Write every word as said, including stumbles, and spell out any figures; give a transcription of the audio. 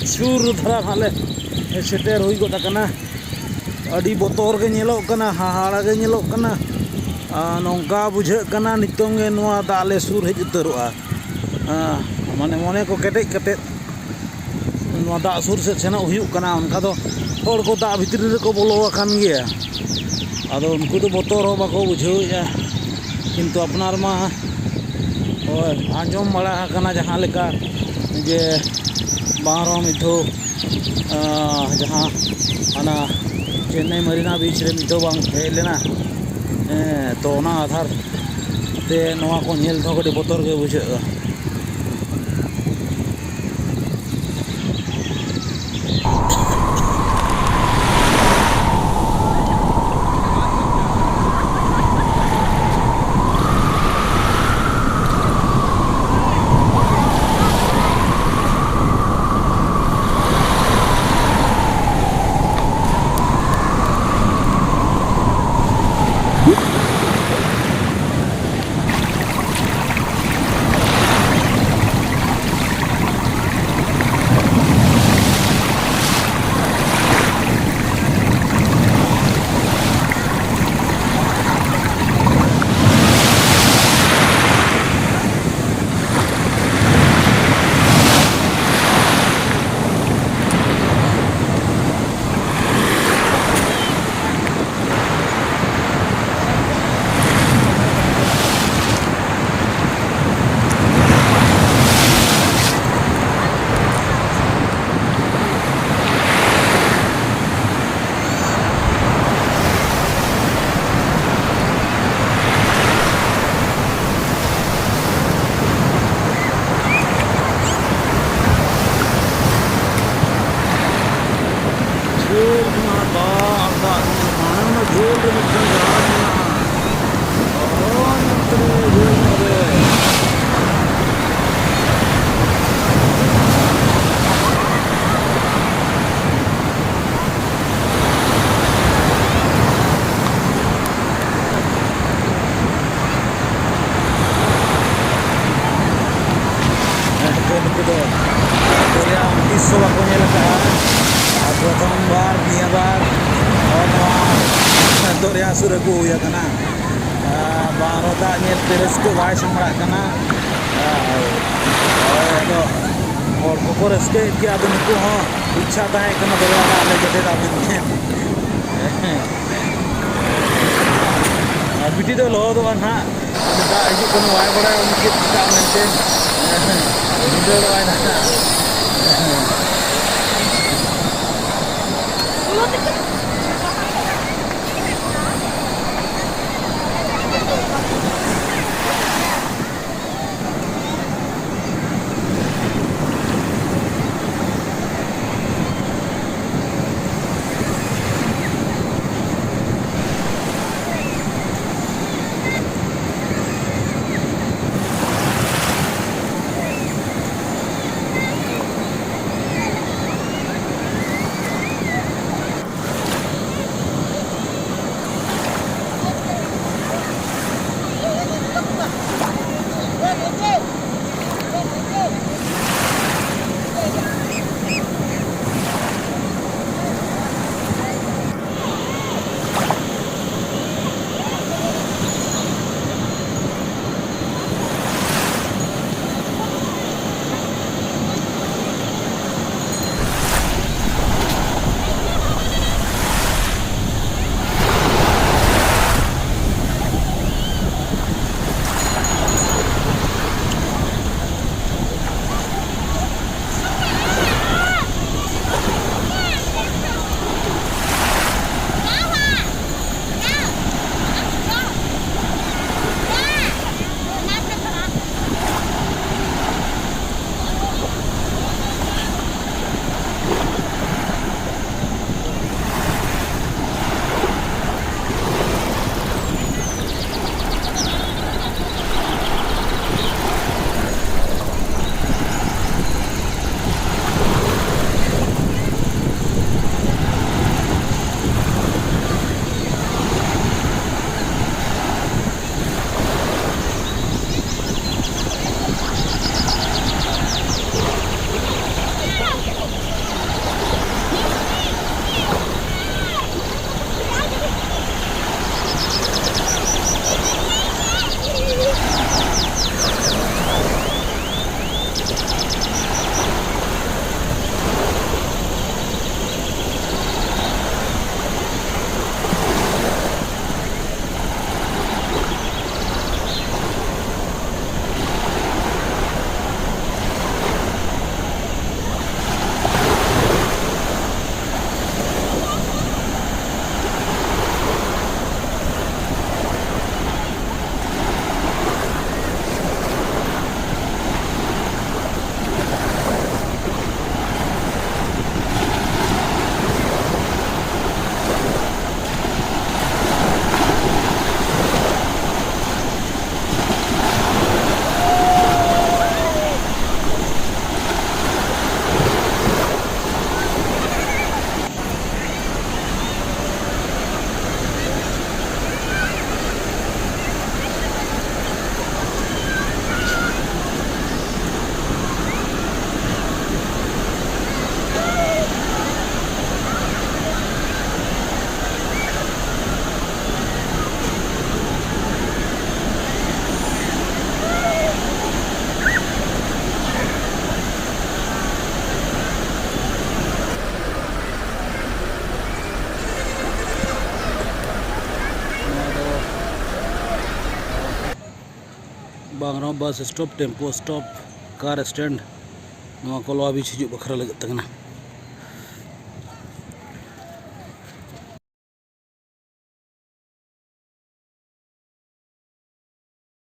ᱥᱩᱨ ᱫᱷᱟᱨᱟ ᱦᱟᱸᱜ ᱞᱮ ᱥᱮᱴᱮᱨ ᱦᱩᱭ ᱜᱚᱫ ᱟᱠᱟᱱᱟ᱾ ᱟᱹᱰᱤ ᱵᱚᱛᱚᱨ ᱜᱮ ᱧᱮᱞᱚᱜ ᱠᱟᱱᱟ, ᱦᱟᱦᱟᱲᱟ ᱜᱮ ᱧᱮᱞᱚᱜ ᱠᱟᱱᱟ᱾ ᱟᱨ ᱱᱚᱝᱠᱟ ᱵᱩᱡᱷᱟᱹᱜ ᱠᱟᱱᱟ ᱱᱤᱛᱚᱝ ᱜᱮ ᱱᱚᱣᱟ ᱫᱟᱜ ᱞᱮ ᱥᱩᱨ ᱦᱮᱡ ᱩᱛᱟᱹᱨᱚᱜᱼᱟ᱾ ᱟᱸ, ᱢᱟᱱᱮ ᱢᱚᱱᱮ ᱠᱚ ᱠᱮᱴᱮᱡ ᱠᱟᱛᱮᱫ ᱱᱚᱣᱟ ᱫᱟᱜ ᱥᱩᱨ ᱥᱮᱫ ᱥᱮᱱᱚᱜ ᱦᱩᱭᱩᱜ ᱠᱟᱱᱟ᱾ ᱚᱱᱠᱟ ᱫᱚ ᱦᱚᱲ ᱠᱚ ᱫᱟᱜ ᱵᱷᱤᱛᱨᱤ ᱨᱮᱠᱚ ᱵᱚᱞᱚ ᱟᱠᱟᱱ ᱜᱮᱭᱟ᱾ ᱟᱫᱚ ᱩᱱᱠᱩ ᱫᱚ ᱵᱚᱛᱚᱨ ᱦᱚᱸ ᱵᱟᱠᱚ ᱵᱩᱡᱷᱟᱹᱣᱮᱫᱼᱟ, ᱠᱤᱱᱛᱩ ᱟᱯᱱᱟᱨ ᱢᱟ, ᱦᱳᱭ, ᱟᱸᱡᱚᱢ ᱵᱟᱲᱟ ᱟᱠᱟᱱᱟ ᱡᱟᱦᱟᱸ ᱞᱮᱠᱟ ᱡᱮ ᱵᱟᱝ ᱨᱮᱦᱚᱸ ᱢᱤᱫ ᱫᱷᱟᱣ, ᱟᱸ, ᱡᱟᱦᱟᱸ ᱦᱟᱱᱟ ᱪᱮᱱᱱᱟᱭ ᱢᱟᱨᱤᱱᱟ ᱵᱤᱪ ᱨᱮ ᱢᱤᱫ ᱫᱷᱟᱣ ᱵᱟᱝ ᱦᱮᱡ ᱞᱮᱱᱟ, ᱦᱮᱸ, ᱛᱚ ᱚᱱᱟ ᱟᱫᱷᱟᱨ ᱛᱮ ᱱᱚᱣᱟ ᱠᱚ ᱧᱮᱞ ᱛᱮᱦᱚᱸ ᱠᱟᱹᱴᱤᱡ ᱵᱚᱛᱚᱨ ᱜᱮ ᱵᱩᱡᱷᱟᱹᱜᱼᱟ᱾ ᱟᱹᱜᱩ ᱦᱩᱭ ᱟᱠᱟᱱᱟ᱾ ᱟᱨ ᱵᱟᱝ ᱨᱮᱦᱚᱸ ᱫᱟᱜ ᱧᱮᱞ ᱛᱮ ᱨᱟᱹᱥᱠᱟᱹ ᱵᱟᱭ ᱥᱟᱢᱵᱲᱟᱜ ᱠᱟᱱᱟ᱾ ᱟᱨ ᱦᱳᱭ, ᱟᱫᱚ ᱦᱚᱲ ᱠᱚᱠᱚ ᱨᱟᱹᱥᱠᱟᱹᱭᱮᱫ ᱜᱮᱭᱟ, ᱟᱫᱚ ᱱᱩᱠᱩ ᱦᱚᱸ ᱤᱪᱪᱷᱟ ᱛᱟᱦᱮᱸ ᱠᱟᱱᱟ ᱫᱚᱨᱭᱟ ᱫᱟᱜ ᱞᱮ ᱡᱚᱴᱮᱫᱟ ᱢᱮᱱᱛᱮ᱾ ᱟᱨ ᱵᱤᱴᱤ ᱫᱚ ᱞᱚᱦᱚᱫᱚᱜᱼᱟ ᱱᱟᱦᱟᱜ, ᱫᱟᱜ ᱦᱤᱡᱩᱜ ᱠᱟᱱᱟ, ᱵᱟᱭ ᱵᱟᱲᱟᱭᱟ ᱩᱱᱤ ᱪᱮᱫ ᱪᱤᱠᱟᱹᱜᱼᱟ ᱢᱮᱱᱛᱮ᱾ ᱵᱷᱤᱸᱫᱟᱹᱲᱚᱜᱼᱟᱭ ᱱᱟᱦᱟᱜ᱾ ᱵᱟᱝ ᱨᱮᱦᱚᱸ ᱵᱟᱥ ᱥᱴᱚᱯ, ᱴᱮᱢᱯᱳ ᱥᱴᱚᱯ, ᱠᱟᱨ ᱥᱴᱮᱱᱰ, ᱱᱚᱣᱟ ᱠᱚ ᱞᱚᱣᱟ ᱵᱨᱤᱡᱽ ᱦᱤᱡᱩᱜ ᱵᱟᱠᱷᱨᱟ ᱞᱟᱹᱜᱤᱫ ᱛᱮ ᱠᱟᱱᱟ᱾